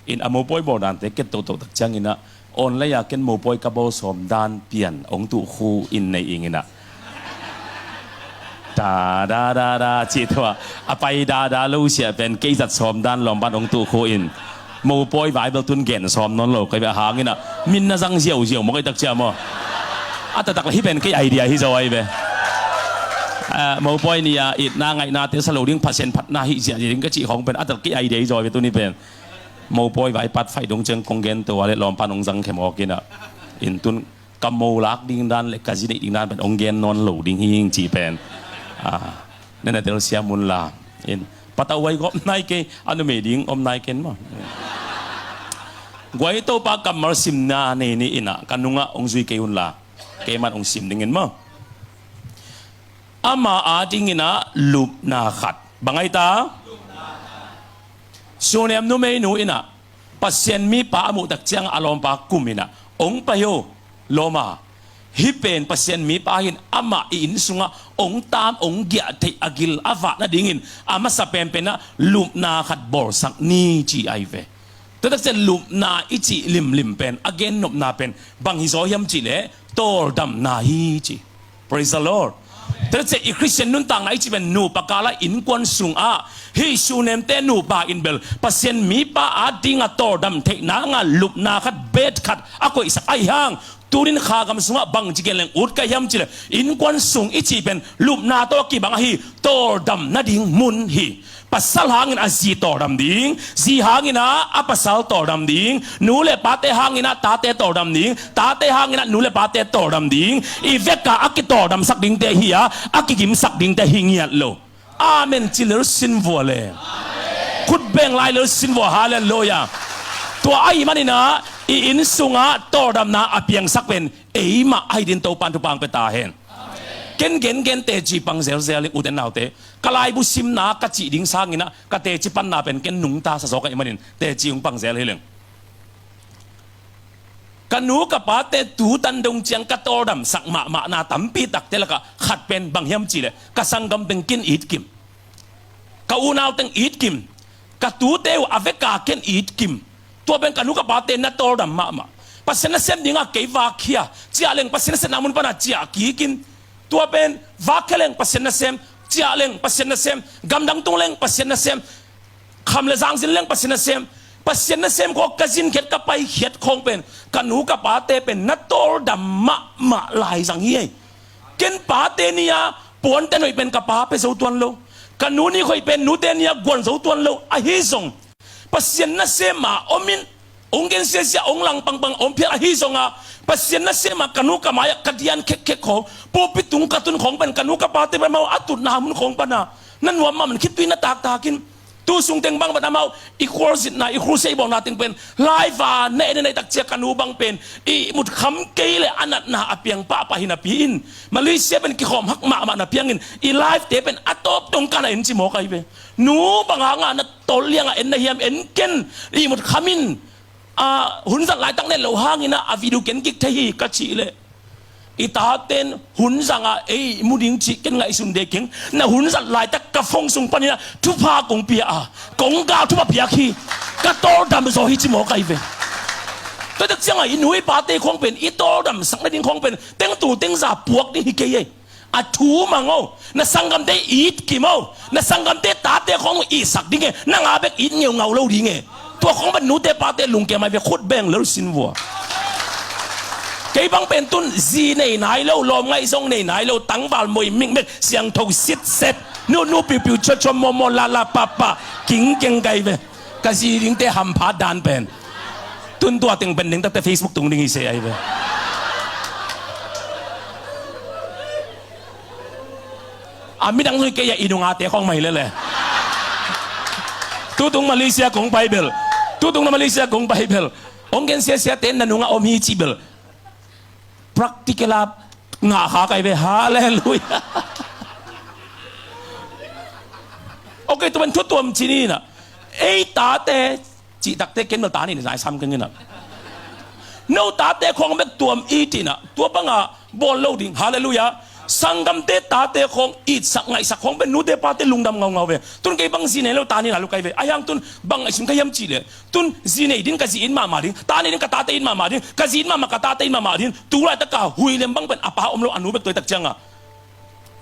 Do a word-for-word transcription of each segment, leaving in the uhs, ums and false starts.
In a mopawi bawl dante ket tohtoh tak cianginah online-a ken mopawi ka bawl sawm dan pian hong tuh khu in nei inginah, da da da da cih thu a, a pai da da lo siah pen kei zat sawm dan lawmpan hong tuh khu in mopawi Bible tun gen sawm nawn lo kai ve a hanginah min na zang ziauziau maw kai tak cia maw? A taktak le hih pen kei idea hi zaw ai ve. Ah, mopawi ni-a itna ngaihnate sa lo ding, Pasian phatna hih ziahziah ding ka cih khawng pen a taktak kei idea hi zaw ai ve tuni pen. Mopawi vaipat faih dong ciang kong gen to a le lawmpan hong zang khe mawk inah, in tun ka mo lak ding dan le ka zi neih ding dan pen hong gen nawn lo ding hing cih pen, ah, na na telsiam unla. In patau vai gawp nai kei, a numei ding om nai ken maw? Guai Topa kammal simna nei ni inah ka nungah hong zui kei unla, keiman hong sim dingin maw? Ama adinginah lupna khat. Bang ai ta? Sunem numeinu inah Pasian mipa a muhtak ciangah a lawmpa kum inah, hong pai o lawma, hih pen Pasian mipa hin amah i inn sungah hong tam hong giah theih a gil a vah nadingin a masa penpenah lupna khat bawlsak ni ci ai ve. Tuatak ciah lupna i cih limlim pen a gennopna pen bang hi zaw hiam cihleh tawldamna hi ci. Praise the Lord. Tel ciah i Khristian nuntakna i cih pen nupa kala innkuan sungah hih Sunemte nupa in bel Pasian mipa adinga tawldam theihna nga lupna khat, bet khat a koihsak ahi hang, tunin khagam sungah bangci gen leng ut ka hiam cihleh innkuan sung i cih pen lupna tawh a kibang ahi tawldam nading mun hi. Pasal hangin a zi tawldam ding, zi hangin ah a pasal tawldam ding, nu le pate hangin ah tate tawldam ding, tate hangin ah nu le pate tawldam ding. I veka a kitawldamsak dingte hi a, a kigimsak dingte hi ngiat lo. Amen ci lel sin vua le. Khut beng lai lel sin vua, halleluiah. Tua ahih manin ah i inn sungah tawldamna a piangsak pen eimah ahi din Topan thupha hong pia ta hen. Ken gengen teci pang zelzel ing, ute naute. Ka laibu simna ka cih ding sanginah ka teci panna pen ken nungta sa zaw ka hih manin teci hong pang zel hi leng. Ka nu ka pate tutan dong ciang ka tawldamsak mahmahna tampi takte lakah khat pen bang hiam cihleh ka sanggam teng kin it kim. Ka unau teng it kim. Ka tute uh a veka ken it kim. Tua pen ka nu ka pate na tawldam mahmah. Pasian nasem dinga kei vak khia, ciah leng Pasian nasepna mun pana ciah kikin. Tua pen vak khia leng Pasian nasem, ciah leng Pasian nasem, gamdang tung leng Pasian nasem, kham le zang zin leng Pasian nasem. Pasian nasem khawng ka zinkhiat ka paikhiat khawng pen ka nu ka pate pen na tawldam mahmah lai zang hi ei. Ken pate ni-a puante noih pen ka pa pia zo tuan lo. Ka nu ni khoih pen nute ni-a guan zo tuan lo. Ahi zong Pasian nasem a om in, hong gensiasia, hong langpangpang, hong phial ahi zonga Pasian nasem a ka nu ka mai-ah ka dian khekkhek khawng, pulpit tung ka tun khawng pen ka nu ka pate pen mau a tutna mun khawng pana na nuam mahmah in khitui na taktak in. Tu sung teng bang pen amau i khualzinna, i khualsia i bawlna teng pen live a na en a na i takcia ka nu bang pen ihmut kham kei le a natna a piang pahpah hi napi in Malaysia pen kikhawm hak mahmah na piangin i live te pen a tawp tong kana en ci mawk ahi ve. Nu bang hanga na tawllianga en na hiam, en ken, ihmut khamin. A hun zat laitak nen lo hangin a video ken kik thei hi ka cih leh i taten hun zanga ei mu ding cih ken ngaihsun de keng. Na hun zat laitak ka phone sung panin a thupha kong pia a, kong gal thupha piak hi. Ka tawldam zaw hi ci mawk ahi ve. Tuatak cianga i nu i pate khawng pen i tawldamsak nading khawng pen tengtul tengza puak ding hi kei ei. A thu mang o, na sanggamte it kim o, na sanggamte tate khawng itsak ding e, nanga bek it ngeungau lo ding e. Tua khawng pen nute pate lungkiam ahi ve, khut beng lel sin vua. Kei bang pen tun zi nei nai lo, lawm ngaih zong nei nai lo, tangval moi mikmek, siangtho sitset, nu nu piupiu, chotcho momo, lala papa, kingkeng kai ve. Ka zi dingte hamphat dan pen tun tua teng pen ding takte Facebook tung ding hi se ahi ve. A midang zui kei a i nungate khawng mai lele. Tutung Malaysia kong pai bel, tutung na Malaysia kong pai bel, hong gen siasiate na nunga om hi ci bel. Practical a ngah kha kai ve. Halleluiah. Ok, tua pen thu tuam ci ni na. Ei tate cih takte ken bel ta ni na zai sam keng ina. No tate khawng bek tuam i ti na. Tua banga bawl lo ding. Halleluiah. Sanggamte tate khawng itsak ngaihsak khawng pen nute pate lungdam ngaungau ve. Tun kei bang zi nei lo ta nei na lo kai ve. Ahi hang tun bang ngaihsun ka hiam cih leh, tun zi nei din ka zi it mahmah ding, ta nei din ka tate it mahmah ding, ka zi it mahmah ka tate it mahmah ding. Tu laitaka Huiliam bang pen a pa om lo, a nu bek tuaitak cianga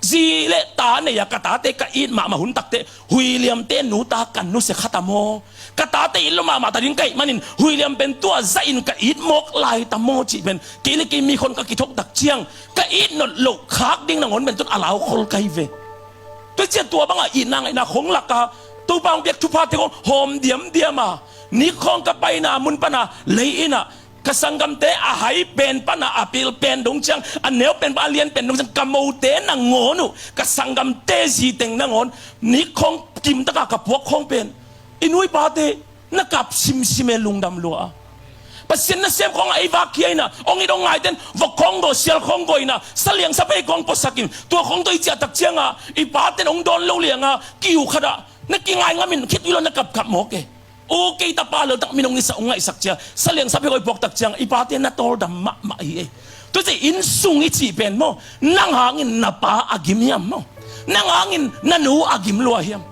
zi le ta nei-a ka tate ka it mahmah hun takteh Huiliamte nu ta kan nusia khat a maw? Ka tate it lo mahmah ta ding ka hih manin Huiliam pen tua zahin ka it mawk lai ta maw cih pen kei le kei mi khon ka kithok tak ciang ka it not loh khak ding nangawn pen tun a laukhol kai ve. Tua ciah tua banga itna ngaihna khong laka Topa hong piak thuphate khong hawm diamdiama ni khong ka paina mun pana lei ina ka sanggamte a hai pen pana a pil pen dong ciang, a neu pen pana a lian pen dong ciang, ka mote nangawn uh, ka sanggamte ziteng nangawn ni khong kimtaka ka puak khong pen i nu i pate na kap simsim e, lungdam lua a. Pasian nasem khong a ei vak khia ina, ong it ong ngaiten vok khong go, sial khong go ina, saliang saphei khong puasakin, tua khong tawh i ciahtak cianga i paten ong dawn lo lianga kiu khata na kingai ngamin khit ui lo na kapkap mawk e. U kei tapa lo tak min ong itsak ong ngaihsak cia, saliang saphei khong i puaktak cianga i pate na tawldam mahmah hi e. Tua ci innsung i cih pen maw, nang hangin na pa a gim hiam maw? Nang hangin na nu a gim lua hiam?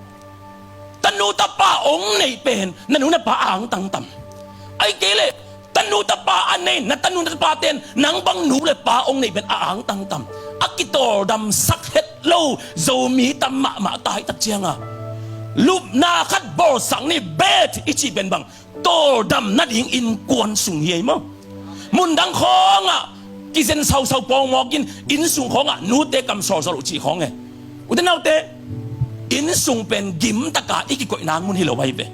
Tanu tapa ong neih pen na nu na pa a angtang tam? Ai kei leh tanu tapa a nei, na tanu na tapa ten nang bang nu le pa ong neih pen a angtang tam? A kitawldamsak het lo Zomi tam mahmah ta hi tak cianga lupna khat bawlsak ni, bet i cih pen bang tawldam nading innkuan sung hi ei maw? Mundang khawngah kizen sausau pawngmawkin innsung khawngah nute kam sawlsawlh uh cih khawng e. Ute naute, innsung pen gimtaka i kikoihna mun hi lo ahi ve.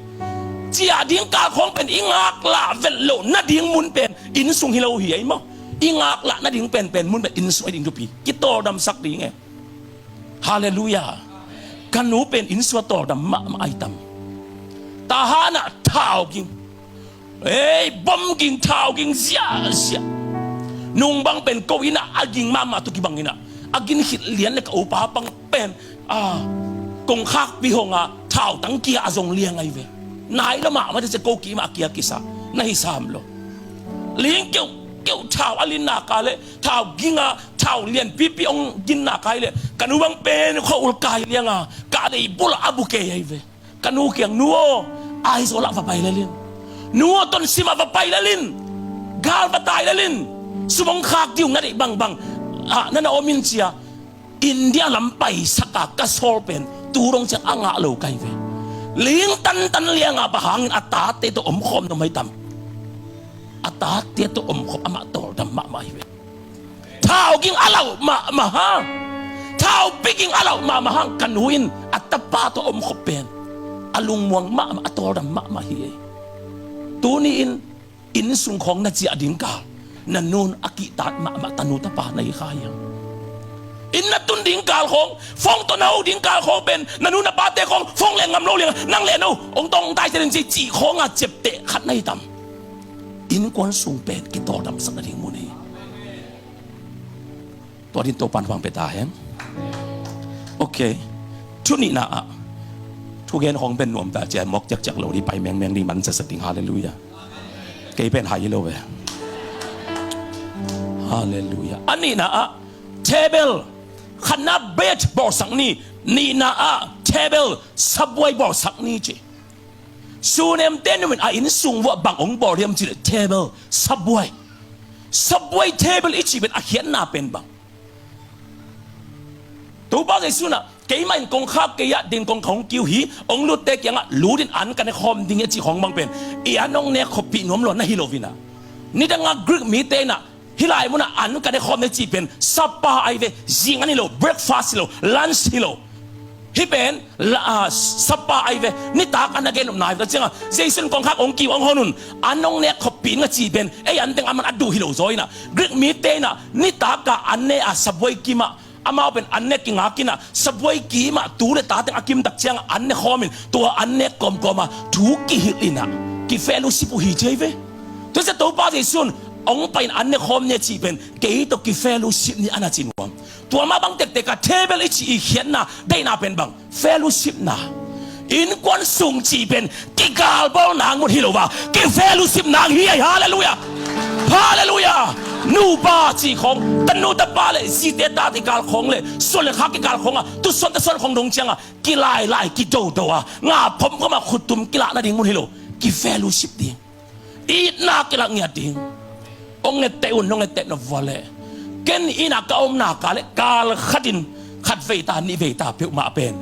Ciah ding kal khawng pen i ngaklah velh loh nading mun pen innsung hi lo hi ei maw? I ngaklah nading penpen mun pen innsung ahi ding thupi. Kitawldamsak ding e. Halleluiah. Ka nu pen innsung a tawldam mahmah ahi tam? Tahanah thau ging, ei, bom ging, thau ging ziahziah. Nung bang pen ko inah a ging mahmah tu kibang inah a gin khit lian le ka upa pang pen a kongkhakpi honga thau tang kia a zong liang ahi ve. Nai lo mahmah te cia ko kih mah a kia kisa na hi sam lo. Ling keuh keuh thau a linna ka le thau ginga thau lianpipi ong ginna kai le ka nu bang pen khua ul kai lianga ka lei bula a bu kei ahi ve. Ka nu kiang, nu aw, Aizawl ah va pai lel in. Nu aw, Tonsim ah va pai lel in. Gal va tai lel in. Sum ong khak ding uh na deih bangbang ah na na om in cia India lam paisaka ka sawl pen tu dong ciang a ngah lo kai ve. Ling tantan lianga bang hangin a tate tawh omkhawm nuam ahi tam? A tate tawh omkhawm amah tawldam mahmah hi ve. Thau ging a lauh mahmah hang, thau pi ging a lauh mahmah hang ka nu in a tapa tawh omkhop pen a lungmuang mahmah, a tawldam mahmah hi ei. Tuni in innsung khawng na ciah ding kal na nun a kihtat mahmah tanu tapa na hi kha hiam? Inn na tun ding kal khawng, phone tawh na ho ding kal khawng pen na nu na pate khawng phone leh ngam lo liang nang leh no ong tawng ong tai sia ding ci cih khawnga ciapteh khat na hi tam? Innkuan sung pen kitawldamsak nading mun hi. Tua din Topan hong pia ta hen. Ok. Thu nihna ah thugen hong pen nuam ta cia mawk ciakciak lo ding, pai mengmeng ding, man sasa ding. Halleluiah. Kei pen hai lo ve. Halleluiah. A nihna ah table, khatna bed bawlsak ni, nihna ah table, sabuai bawlsak ni ci. Sunemte numin a innsung vuah bang ong bawl hiam cileh table, sabuai. Sabuai table i cih pen a khiatna pen bang? Topa Jesu nah keimah in kongkhak kei ah din kongkhak hong kiu hi, ong lutte kiangah lut in an ka ne khawm ding hi a cih khawng bang pen i an ong nek khoppih nuam lo na hi lo inah. Nidangah Greek mite inah hih lai munah an ka ne khawm ni cih pen supper ahi ve. Zing an hi lo, breakfast hi lo, lunch hi lo. Hih pen la, ah, supper ahi ve. Nitak an a gen nopna ahi ve. Tua ciangah Jesu in kongkhak ong kiu ong hon un an ong nek khoppih ing a cih pen ei an teng aman a duh hi lo zaw inah Greek mite inah nitakah an ne a sabuai kimah amau pen an nek kingak inah sabuai kimah tu le ta teng a kimtak ciangah an ne khawmin tua an nek kawmkawma thu kihilh inah kifellowship uh hi ci ahi ve. Tua sia Topa Jesu in ong pai in an ne khawm ni a cih pen kei tawh kifellowship ni a na ci nuam. Tua mah bang tektek a table i cih i khiatna deihna pen bang? Fellowshipna. Innkuan sung cih pen kigalbawl nang mun hi lo a kifellowship nang hi ei. Halleluiah. Halleluiah. Nupa cih khawng, tanu tapa le zite ta kikal khawng le suan le kha kikal khawng a, tusuan tasuan khawng dong ciang a kilailai kidodo a, nga phomkhom a khuttum kilah nading mun hi lo. Ki fellowship ding. Itna kilah ngiat ding. Hong etteh un, hong etteh nop vua leh, ken inn a ka omna ka leh kal khatin khat vei ta, nih vei ta peuhmah pen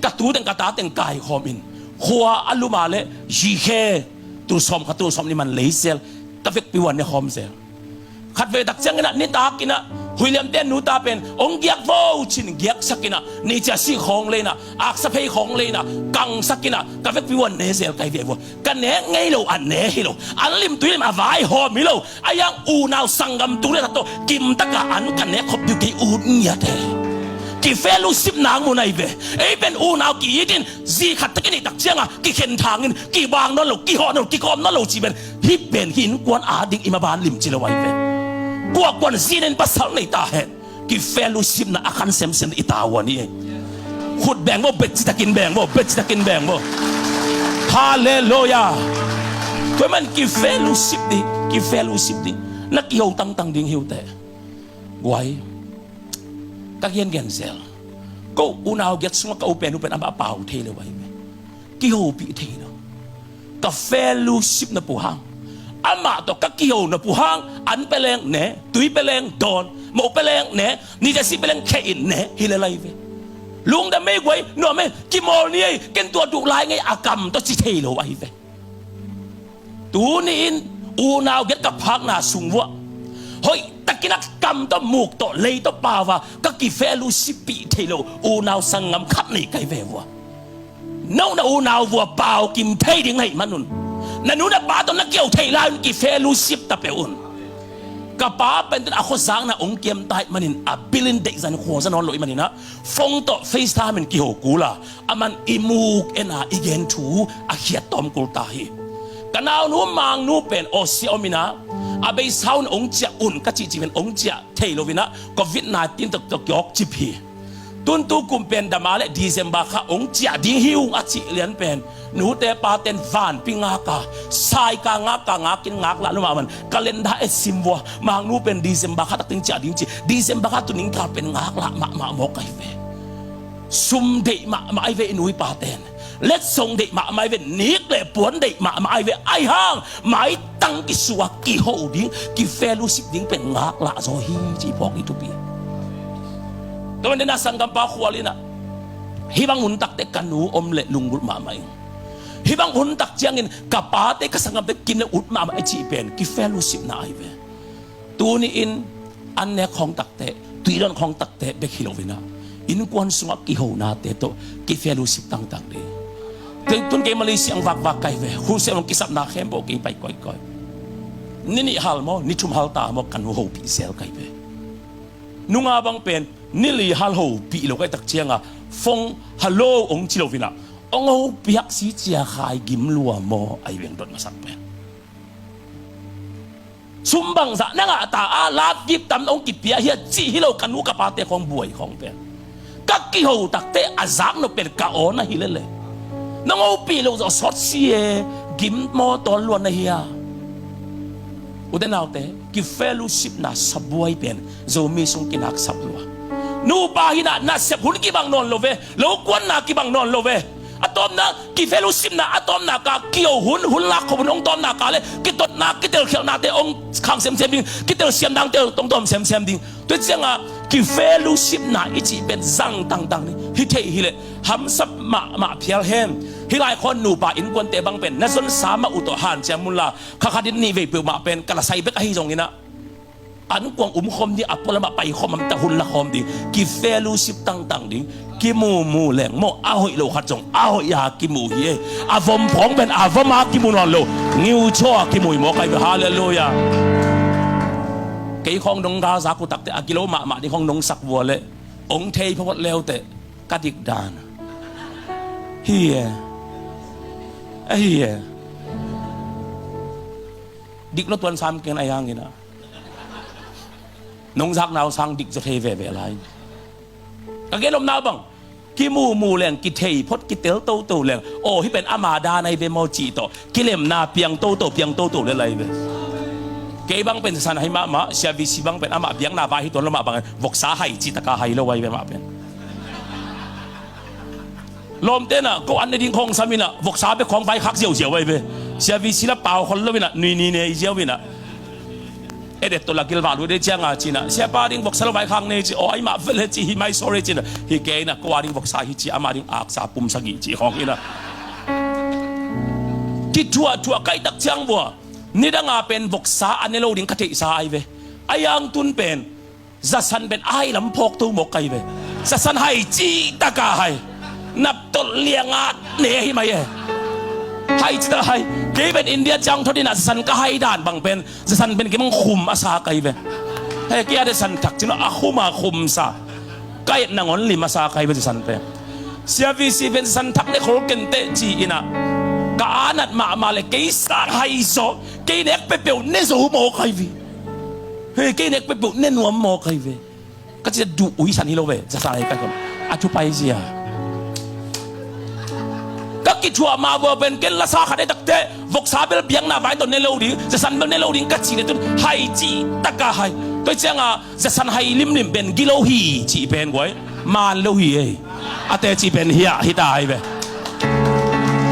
ka tu teng ka ta teng kaikhawm in, khua a lum a leh zikhe tul sawm khat tul sawm nih man lei zel, ka vekpi vua ne khawm zel. Khat vei tak ciangin ah nitak in ah huiliamte nuta pen hong giak vo cin giaksak in ah, ni cia sih khawng lei in ah, aksa phei khawng lei in ah, kangsak in ah, ka vekpi vua ne zel kai ve vua. Ka nek ngei lo a ne hi lo, an lim tui lim a vaihawm hi lo. A yang unau sanggam tu le that tawh kimtaka an ka nek khop diu kei ut ngiat e. Ki fellowship nang mun ahi ve. Ei pen unau ki-it in, zi khat tak i neih tak cianga kikhen thangin, kibang nawn lo, kihawh nawn lo, kikawm nawn lo cih pen, hih pen hih innkuan ading i maban limci lo ahi ve. Kuakuan zinin pasal nei ta hen. Ki fellowshipna a khan semsem i tavuan hi. Khut beng vo, bet citakin beng vo, bet citakin beng vo. Halleluiah. Tua man ki fellowship ding, ki fellowship ding. Na kiho tangtang ding hi uh teh. Guai, ka gengen zel. Ko unau giat sungah ka upen upen amah a pau thei lo ahi ve. Kihopih thei lo. Ka fellowship na puhang, amah tawh ka kiho na puhang, an peleng ne, tui peleng dawn, moh peleng ne, nitasi peleng khe in ne hi le lai ve. Lungdam mei guai, nuam mei, kimawl ni ei, ken tua duh lai ngei a kam tawh ci thei lo ahi ve. Tuni-in unau giat ka phakna sung vuah hoih takin a kam tawh muk tawh lei tawh pau a ka ki fellowship pih thei lo unau sanggam khat nei kai ve vua. No na unau vua pau kim thei ding na hih manun, na nu na pa tawh na kiho thei lai un ki fellowship ta peuh un. Ka pa pen tun a khuazakna ong kiam ta hih manin a bilin deihzan khuaza nawn lo hih manin ah phone tawh FaceTime in kiho kul a, a man i muk en a i gen thu a khiat tawm kul ta hi. Ka naunu mangnu pen Aussie a om in ah, a beisa un ong ciah un ka cihcih pen ong ciah thei lo in ah, covid nineteen tawh tawh kiawk cip hi. Tun tu kum pen dam a leh December kha ong ciah ding hi ung a cih lian pen, nute paten vanpi ngak a, saika ngak a, ngakin ngak lah lua mahmah, calendar e sim vua, mangnu pen December kha tak ding ciah ding ci, December kha tu ning kal pen ngak lah mahmah mawk ahi ve. Sum deih mahmah ahi ve i nu i paten. Letsong deih mahmah ahi ve, nik le puan deih mahmah ahi ve, ahi hang maitang kisua kiho ding, ki fellowship ding pen ngak lah zaw hi ci phawk i thupi. Tua man dena sanggampa khual in ah, hih bang hun takte ka nu om le lunggulh mahmah ing. Hih bang hun tak ciangin ka pate ka sanggamte kim le ut mahmah i cih pen ki fellowshipna ahi ve. Tuni-in an nek khawng takte, tuidawn khawng takte bek hi lo in ah, innkuan sungah kihonate tawh ki fellowship tangtang ding. Tun kei Malaysia ang vakvak kai ve, hun sem ang kisapna khempeuh kei pai koikoi. Ni nih hal maw, ni thum hal ta maw, ka nu hopih zel kai ve. Nunga bang pen ni li hal hopih lo kai tak cianga phone hello ong ci lo in ah, ong hopiak si cia khai gim lua maw, ahi veng dot masak pen. Sum bangzah na ngah ta a, love gift tam ong kipia hi a cih hi lo, ka nu ka pate khawng buai khawng pen. Ka kiho takte a zak nop pen ka aw na hi lele. Nong hopih lo zawh sawt si e, gim maw tawl lua na hi a. Ute naute, ki fellowshipna sabuai pen Zomi sung kinaksap lua. Nupa hi in ah nasep hun kibang nawn lo ve, lokuanna kibang nawn lo ve. A tawpna, ki fellowshipna a tawpna ka kiho hun, hun lak khop hun hong tawpna ka le kitotna, kitelkhialhnate hong khang semsem ding, kitelsiam dangte hong tawm semsem ding. Tua cianga ki fellowshipna i cih pen zang tangtang ding hi thei hi leh hamsa mahmah phial hen. Hih laikhawn nupa innkuante bang pen na zonsa mah uh tawh hanciam unla, kha khatin nih vei peuhmah pen ka la sai bek ahi zongin ah, an kuang umkhawm ding, a pualamah paikhawm, amta hun lakhawm ding, ki fellowship tangtang ding. Kimumu leng maw, a hoih lo khat zong a hoih a kimu hi e. A vom phawng pen a vom a kimu nawn lo, ngiuchaw a kimu hi mawk ahi ve. Halleluiah. Kei khawng nong galzak uh takte a gilo mahmah ding khawng nong sak vua leh ong thei phawt leuteh ka dik dan hi e. Ahi e. Dik lo tuan sam ken a yang ina. Nong zakna uh sang dik zaw thei veve lai. Ka gen omna bang, kimumu leng, kithei phot, kitel toto leng, aw hih pen ama dan ahi ve maw cih tawh kilemna piang toto, piang toto le lai ve. Kei bang pen zasan hai mahmah, Sia VC bang pen amah biakna vai hi tuan lo mah bang, voksa hai cih taka hai lo ai ve mah pen. Lawmte in ah ko an ne ding khawng sam in ah voksa bek khawng vaikhak ziauziau ai ve. Sia VC la pau khol lo in ah nui ni ne i ziau in ah. Edet tawh la gilvah lut dei ciang a ci in ah, siapa ding voksa lo vaikhak ne ci, aw ai mah vele ci hi mai sorry ci in ah, hi kei in ah ko a ding voksa hi ci, amah ding aksa pum sagih ci khawng in ah. Kithuahthuah kaihtak ciang vua, nidang a pen voksa a ne lo ding ka theihsa ai ve. A yangtun pen zasan pen a hai lam phawk to mawk kai ve. Zasan hai cih taka hai. Naptolh lianga ne hi mai e. Hai cih taka hai. Kei pen India ciang thot in ah zasan ka hai dan bang pen zasan pen kei bang khum a sa kai ve. He kei a zasan thak cin a khum a khum sa. Ka et nangawn lim a sa kai ve zasan pen. Sia VC pen zasan thak ne khol kenteh ci in ah ka anat mahmah le kei sang hai zaw. Kei nek peuhpeuh ne zo mawk kai ve. Hei kei nek peuhpeuh ne nuam mawk kai ve. Ka ci duh ui san hi lo ve, zasan hai kai khol a thu pai zia. Ka kithuah mah vua pen ken lasa khat ei takte voksa bel biakna vai tawh ne lo ding, zasan bel ne lo ding ka ci le tun hai cih taka hai. Tua ciang a zasan hai limlim pen gilo hi cih pen guai man lo hi ei. A teci pen hiah hita hai ve.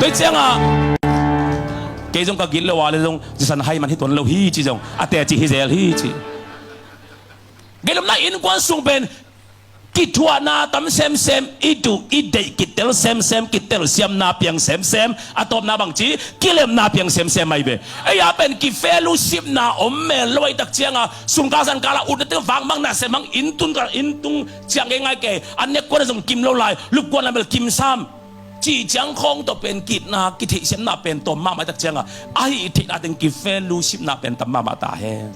Tua ciang a kei zong ka gilo a le zong zasan hai man hi tuan lo hi ci zong a teci hi zel hi ci. Gelumna innkuan sung pen kithuahna tam semsem, i duh i deih kitel semsem, kitelsiamna piang semsem, a tawpna bang ci kilemna piang semsem ai ve. Ei a pen kifellowshipna om mel lo ai tak ciang a sungkal sankal a utna teng vangmang na semang inntung ka inntung ciang kei ngai kei an nek kuan a zong kim lo lai lupkuan a bel kim sam. Cih ciang khawng tawh pen kitna kitheihsiamna pen tawm mahmah tak cianga ahi theihna teng kifellowshipna pen tam mahmah ta hen.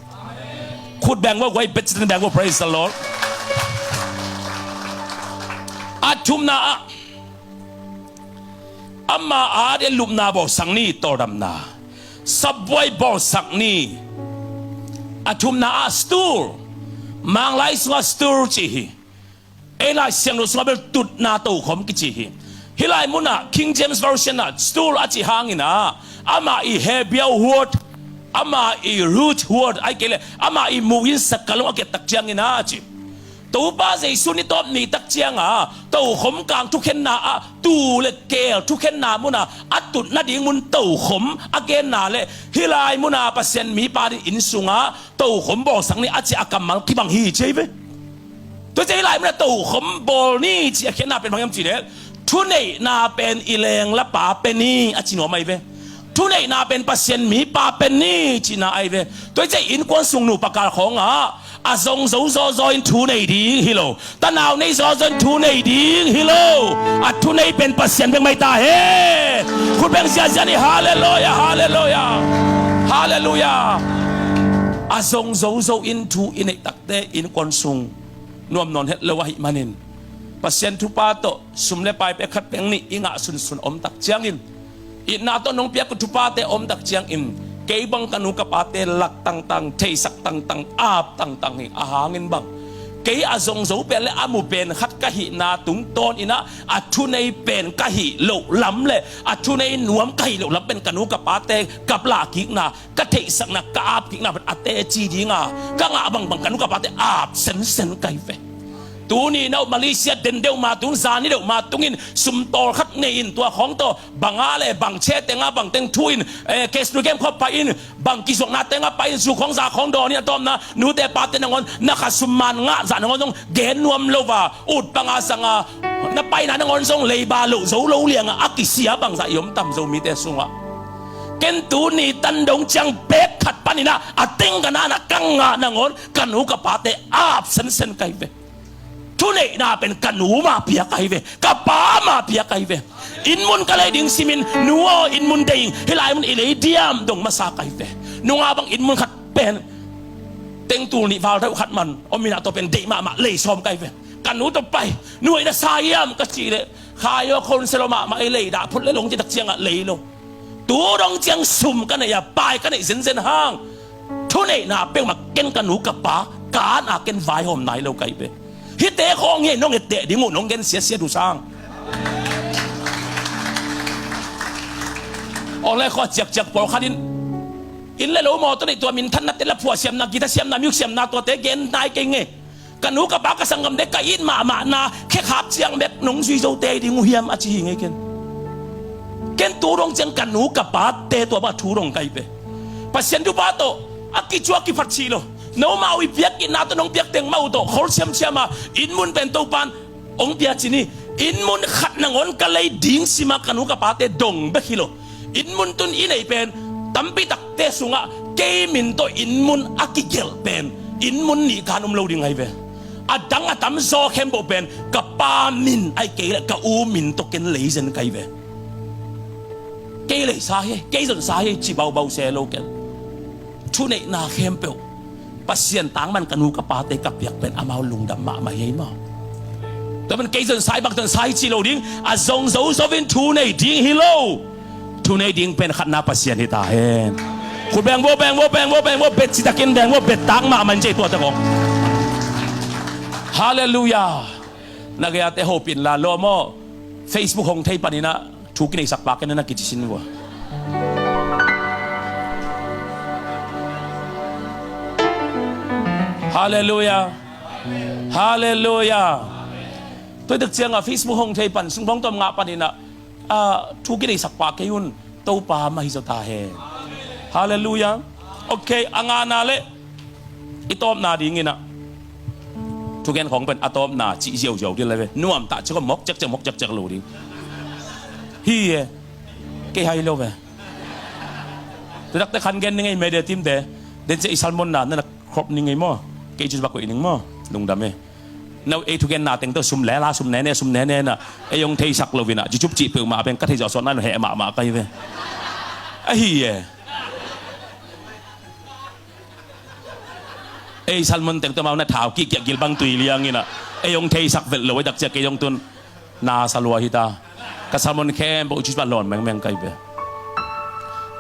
Khut beng vo guai, bet cin beng vo, praise the Lord. A thumna ah ama a de lupna bawlsak ni, tawldamna, sabuai bawlsak ni. A thumna ah stool, Manglai sunga stool ci hi. Ei Lai Siangtho sungah bel tutna tokhom kici hi. Hih lai munah King James Version ah stool a cih hangin ah ama i Hebrew word, ama i root word, ahih kei leh ama i muin sakalong a kiat tak ciangin ah ci. Topa Jesu ni tawp ni tak cianga tokhom kang thukhenna ah tuu le keel thukhenna munah a tut nading mun tokhom a genna le hih lai munah Pasian mipa ding inn sungah tokhom bawlsak ni a cih a kammal kibang hi ci hi ve. Tua ciang hih lai munah tokhom bawl ni cih a khiatna pen bang hiam cih leh thuneihna pen i lenglapa pe ni a ci nuam ahi ve. Thuneihna pen Pasian mipa pe ni cihna ahi ve. Tua ciang innkuan sung nupa kal khawngah a zong zo zawzaw in thu nei ding hi lo, tanau nei zawzaw in thu nei ding hi lo. A thunei pen Pasian bek mai ta hen. Khut beng ziahziah ni, halleluiah, halleluiah, halleluiah. A zong zozo in thu i neih takte innkuan sung nuam nawn het lo ahih manin Pasian thupha tawh sum le pai pek khat pek nih i ngah sunsun om tak ciangin itna tawh nong piak uh thupate om tak ciangin kei bang ka nu ka pate lak tangtang, theisak tangtang, ap tangtang hi. A hangin bang kei a zong zo pen le a mu pen khat ka hihna tungtawn inah a thunei pen ka hih loh lam le a thunei nuam ka hih loh lam pen ka nu ka pate ka plahkikna, ka theihsakna, ka apkikna pen a teci dinga ka ngah bangbang ka nu ka pate ap sensen ka hi ve. Tuni nau Malaysia den deuh ma tung, zani deuh ma tungin sumtawl khat nei in tua khawng tawh banga le bang che tenga bang teng thu in, eh, case nu game khawp pai in bang kizuakna tenga pai in zu khawng za khawng dawn in a tawpna nute pate nangawn na kha sum man ngah zah nangawn zong gen nuam lo va ut panga sanga na paina nangawn zong leiba loh zo lo lianga a kisia bangzah i om tam Zomite sungah. Ken tuni tan dong ciang bek khat paninah a teng ka nanah ka ngah nangawn ka nu ka pate ap sensen ka hi ve. Thuneihna pen ka nu mah pia ka hi ve, ka pa mah pia ka hi ve. Inn mun ka lei ding simin nu aw inn mun dei ing, hih lai mun i lei diam dong masa ka hi ve. Nunga bang inn mun khat pen tengtul nih val deuh khat man om inah tua pen deih mahmah lei sawm ka hi ve. Ka nu tawh pai nu ei na sa hiam ka cih leh khai aw khonse lo mahmah ei lei dah phut le long ci tak ciangah lei lo. Tu dong ciang sum ka neih a pai ka neih zenzen hang thuneihna peuhmah ken ka nu ka pa ka an a ken vaihawm nai lo ka hi ve. Hihte khawng hi nong etteh ding uh nong gen siasia duh sang. Awle khua ciakciak pawlkhat in Inn le lo mawtaw neih tua minthanna te, la phuah siamna, guitar siamna, music siamna tuate gen nai kei ngei. Ka nu ka pa ka sanggamte ka it mahmahna khekhap ciang bek nong zui zote ding uh hiam a ci hi ngei ken. Ken tu dong ciang ka nu ka pate tua bang thu dong kai ve. Pasian thupha tawh a kicuak kiphat cih lo. Nomau i piak itna tawh nong piak teng mah uh tawh khol siamsiam a inn mun pen Topan hong pia ci ni. Inn mun khat nangawn ka lei ding sima ka nu ka pate dong bek hi lo. Inn mun tun i neih pen tampi takte sungah kei min tawh inn mun a kigelh pen inn mun nih kan um lo ding ahi ve. A dang a tamzaw khempeuh pen ka pa min ahi kei le ka u min tawh ken lei zen ka hi ve. Kei leisa hi, kei zonsa hi ci baubau se lo ken. Thuneihna khempeuh Pasian tangman ka nu ka pate ka piak pen amau lungdam mahmah hi ei maw? Tua pen kei zonsa hi, bang zonsa hi ci lo ding. A zong zozo in thu nei ding hi lo. Thu nei ding pen khatna Pasian hi ta hen. Khut beng vua, beng vua, beng vua, beng vua, bet citakin beng vua, bet tak mahmah in ci ei tuate kong. Halleluiah. Na gei-ate hopih inla, lawm aw. Facebook hong thei paninah thu kineisak pa ken na kici sin vua. Halleluiah. Halleluiah. Tua hi tak ciangah Facebook hong thei pan, sungphawng tawm ngah paninah, ah, thu kineisak pa kei un, Topa mah hi zaw ta hen. Halleluiah. Ok, a ngana le i tawpna dinginah thugen khawng pen a tawpna cih ziauziau ding le ve. Nuamtah cik mawk cekcek, mawk cekcek lo ding hi e. Kei hai lo ve. Tutakte khan gen ning ei, media team te. Den ciah i sermon na na crop ning ei maw? Kei cu va koih ning maw? Lungdam e. No ei thugenna teng tawh sum lela, sum nene, sum nene na ei hong theisak lo inah YouTube cih peuhmah pen ka theih zawh suah nai lo, heh mahmah ka hi ve. Ahi e. Ei sermon teng tawh amau na thau kihkiak gil bang tui liang inah ei hong theisak velh lo, ei takciah kei hong tun na sa lua hi ta. Ka sermon khempeuh cucu pa lawn mengmeng ka hi ve.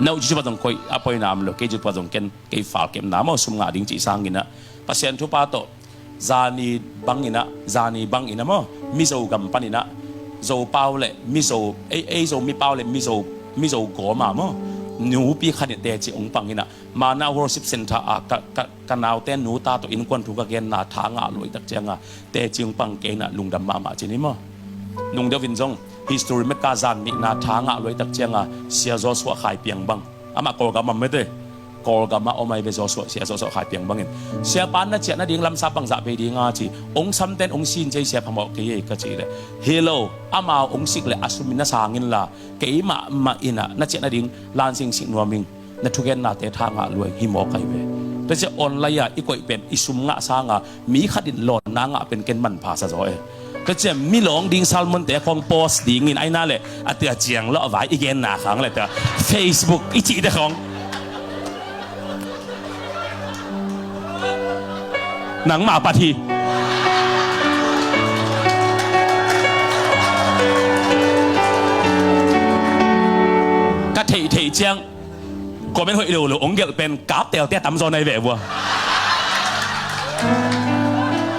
No cucu pa zong koih a poina om lo, kei cucu pa zong ken kei fal kepna maw, sum ngah ding cih sanginah Pasian thupha tawh zani banginah, zani banginah maw, Mizo gam paninah Zopau le Mizo, ei, ei Zomi pau le Mizo, Mizo gawma maw, nupi khanin teci hong panginah Mana Worship Center ah ka, ka, ka naute nuta tawh innkuan thu ka genna tha ngah luai tak cianga teci hong pang kei inah lungdam mahmah ci ni maw. Nungdeuh in zong history meka zan nihna tha ngah luai tak cianga Sia Joshua Khai Piang bang, amah Kawlgam a om mete. Kawlgam a om ahi ve Joshua, Sia Joshua Khai Piang bangin. Siapa na ciah nading lamsa pang zah bei dinga ci, hong samten hong sin cia, sia phamawh kei ei ka cih leh, hi lo, amau hong sik leh a sumin na sang inla, keimah mah inah na ciah nading lansing sik nuam ing. Na thugennate tha ngah luai hi mawk ahi ve. Tua ciah online ah i koih pen i sum ngah sanga mi khat in lawnna ngah pen ken manpha sa zaw e. Tua ciah mi lawng ding sermon te khawng post dingin aina le a tia ciang lawh vai i genna khang le tua Facebook i cihte khawng nangmah pat hi. Ka theih theih ciang comment hoih lo lo hong gelh pen kaptelte a tamzaw na hi veh vua.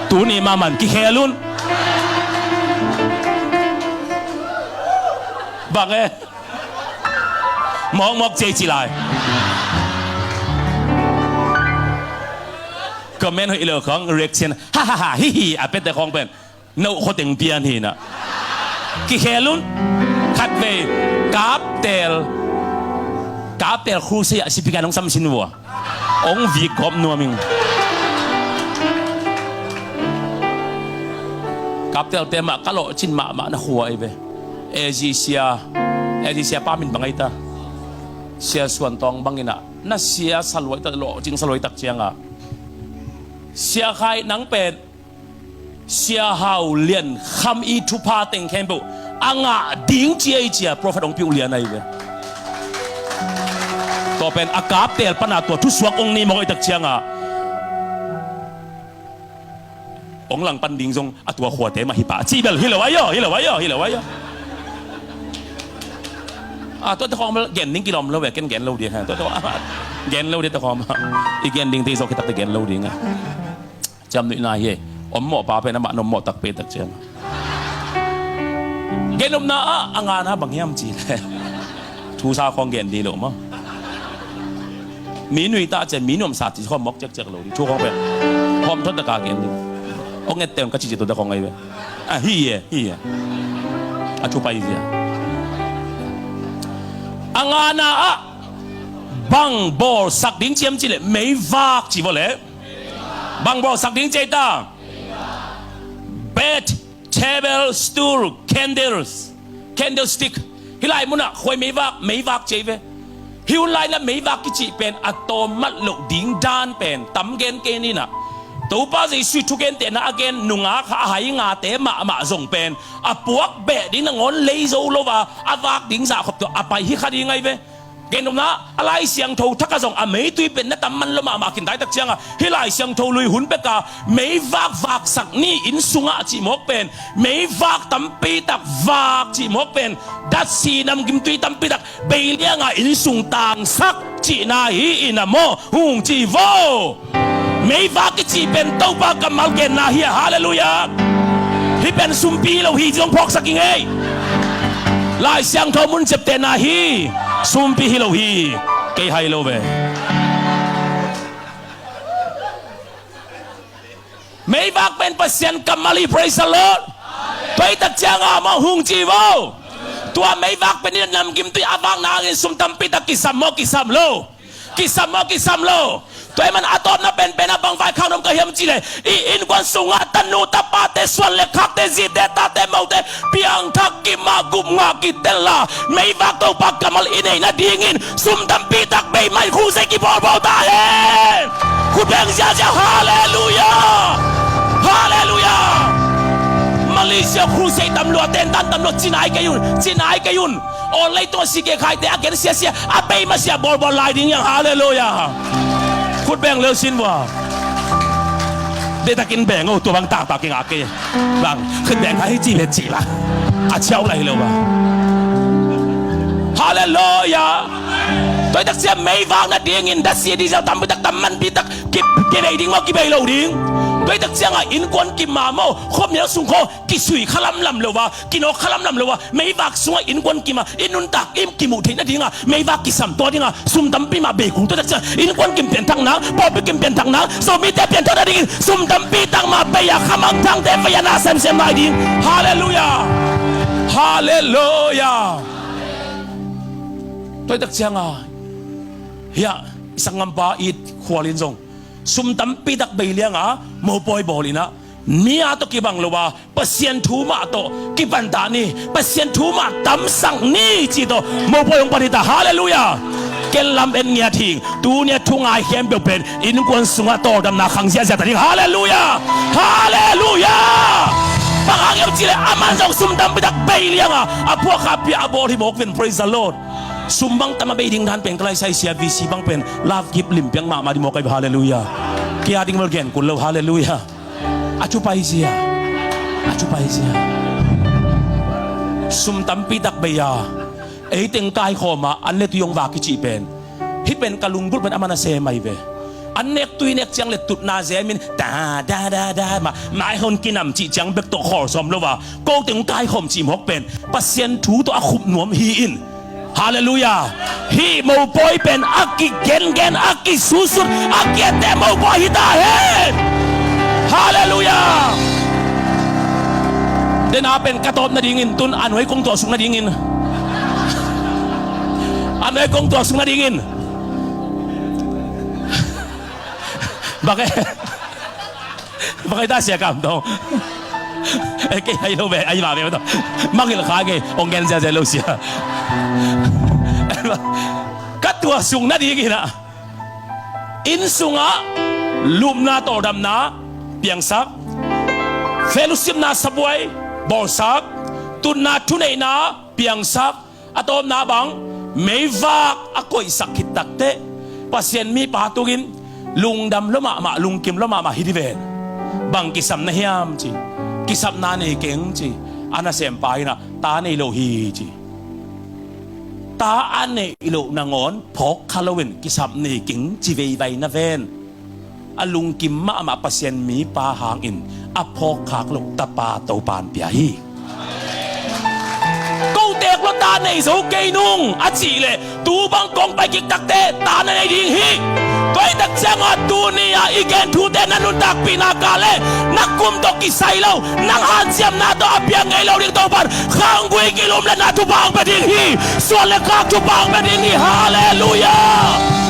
Tuni mahmah in kikhel un. Bang e. Mawkmawk cia i ci lai. Comment hoih lo khawng reaction ha ha ha hi hi a pete khawng pen. No khua teng pian hi na. Kikhel un. Khatvei kaptel, kaptel crusade ah sipi kan hong sam sin vua. Hong vik gawp nuam ing. Kaptelte mah ka lawhcin mahmah na khua ahi ve. A G sia, A G sia pa min bang ahi ta? Sia Suan Tawng bangin ah na sia sa luai tak, lawhcing sa luai tak cianga Sia Khai nang pen Sia Hau Lian Kham i thupha teng khempeuh a ngah ding ci ei cia prophet hong piuh lian ahi ve. Tua pen a kaptel pana tua thusuak hong ni mawk ahi tak cianga hong langpan ding zong a tua khuate mah hi pah cih bel hi lo ahi aw, hi lo ahi aw, hi lo ahi aw. A tua te khawng bel gen ding kilawm lo ve, ken gen lo ding ha. Tua te khawng gen lo ding te khawng i gen ding te i zawh khit takte gen lo ding a. Ciamnuihna hi ei. Om mawh pa pen amah na om mawh takpi tak ciang. Gen nopna ah a ngana bang hiam ci le thusa khawng gen dih loh maw? Mi nui ta cian, mi nuamsa ci khawm mawk ciakciak lo ding. Thu khawng pen hawm thot taka gen ding. Hong et teng ka cici tu ta khawng ahi ve. A hi e, hi e. A thu pai zia. A ngana ah bang bawlsak ding ciam ci leh meivak ci vawh leh. Bang bawlsak ding ci ei ta. Bed, table, stool, candles, candlestick. Hih lai munah khuai meivak, meivak ci ei ve. Hih hun lai-in ah meivak kici pen a tawm mat loh ding dan pen tam gen kei ni nah. Topa Jesuh thugentehna a gen nungak a hai ngate mahmah zong pen a puak beh ding nangawn lei zo lo a, a vak ding zah khop tawh a pai hi kha ding ahi ve. Gennopna, a Lai Siangtho thak ah zong a meitui pen na tam man lo mahmah khin daitak ciangah hih Lai Siangtho lui hun peka meivak vaksak ni inn sungah cih mawk pen, meivak tampi tak vak cih mawk pen, datsi namgimtui tampi tak bei lianga inn sung tangsak cihna hi in a maw, hong ci vo. Meivak i cih pen Topa kammal genna hi a, halleluiah. Hih pen sumpi hi lo hi zong phawksak i ngei. Lai Siangtho mun ciaptehna hi, sumpi hi lo hi. Kei hai lo ve. Meivak pen Pasian kammal hi, praise the Lord. Tua hi tak cianga maw hong ci vo. Tua meivak pen i namgimtui a vakna hangin sum tampi tak kisam maw kisam lo. Kisam maw kisam lo. Tua ahih man a tawpna penpen a bang vaikhak nuam ka hiam cih leh i innkuan sungah tanu tapate, suan le khakte, zite tate, mote piangthak kimah gupngah kitenla meivak Topa kammal i neih nadingin sum tampi tak bei mai crusade kibawlbawl ta hen. Khut beng ziazia, halleluiah. Halleluiah. Malaysia crusade tam lua, tentan tam lua, ci nai kei un, ci nai kei un. Aw, leitung a sikekhaite a gen siasia a bei masia bawlbawl lai ding hiang, halleluiah. Khut beng leu sin vua. Deihtakin beng o, tua bang taktak kingak kei. Bang khut beng kha hi ci ve cih la a ciau lai hi lo ba. Halleluiah. Tua hi tak ciang meivak nadingin datsi, diesel tampi tak, tam manpi tak ki, kibei ding maw, kibei lo ding. Tua hi tak ciangah innkuan kim mah maw, khuamial sung khaw kisui kha lamlam lo a, kinawk kha lamlam lo a, meivak sungah innkuan kim a i nuntak i kimuh theih nadinga meivak kisam tua dinga sum tampi mah bei kung. Tua hi tak ciang innkuan kim pianthak nang, pawlpi kim pianthak nang, Zomite pianthak nadingin sum tampi tak mah bei a, khamangthangte bei a, na semsem lai ding. Halleluiah. Halleluiah. Tua hi tak cianga hiah i sanggampa It Khual in zong sum tampi tak bei lianga mopawi bawl in ah, mi a tawh kibang lo a, Pasian thu mah tawh kipan ta ni, Pasian thu mah tamsak ni cih tawh mopawi hong pan hi ta. Halleluiah. Ken lam en ngiat hing, tuni a thungai khempeuh pen innkuan sungah tawldamna khang ziahziah ta ding. Halleluiah. Halleluiah. Bang hang hiam cih leh aman zong sum tampi tak bei lianga a phuakkhak pia a bawl hi mawk ven. Praise the Lord. Sum bang tam a bei ding dan pen ka laisai sia V C bang pen love gift limpiang mahmah ding mawk ahi ve. Halleluiah. Kia ding bel gen kul lo. Halleluiah. A thu pai zia. A thu pai zia. Sum tampi tak bei a, ei teng kaikhawm a an le tui hong vak i cih pen, hih pen ka lunggulh pen a man a sem ahi ve. An nek tui nek ciang le tutna zemin da da da da mah, mai hon kinam cih ciang bek tawh khawl sawm lo a, ko teng kaikhawm cih mawk pen Pasian thu tawh a khup nuam hi in. Halleluiah. Hih mopawi pen a kigengen, a kisusut, a kiatte mopawi hi ta hen. Halleluiah. Dena pen ka tawp nadingin tun a nuai kong tuaksuk nadingin, a nuai kong tuaksuk nadingin bang e. Bang e ta sia kam tong. E, kei hai lo ve, ai ma ve tong. Mangil kha kei, ong gen zia zia lo sia. Ka tuaksuk nadingin ah, inn sungah lupna tawldamna piangsak, fellowshipna sabuai bawlsak, tutna thuneihna piangsak, a tawpna bang, meivak a koihsak khit takteh Pasian mipa tungin lungdam lua mahmah, lungkim lua mahmah hi dih ven. Bang kisam na hiam ci, kisapna nei keng ci. A nasempa in ah ta nei lo hi ci. Ta a neih loh nangawn phawk kha loin kisap nei keng ci veivai na ven. A lungkim mahmah Pasian mipa hangin a phawkkhak loh tapa Topa in pia hi. Ko teek lua ta nei zo kei nung a cih leh, tu bang kong pai kik takte ta na nei ding hi. Tua hi tak ciangah tuni-a i gen thute na nuntakpihna kah le na kum tawh kisai lo, nang hanciamna tawh a piang ngei lo ding Topan khanggui kilumletna thupha hong pia ding hi. Suan le khak thupha hong pia ding hi. Halleluiah.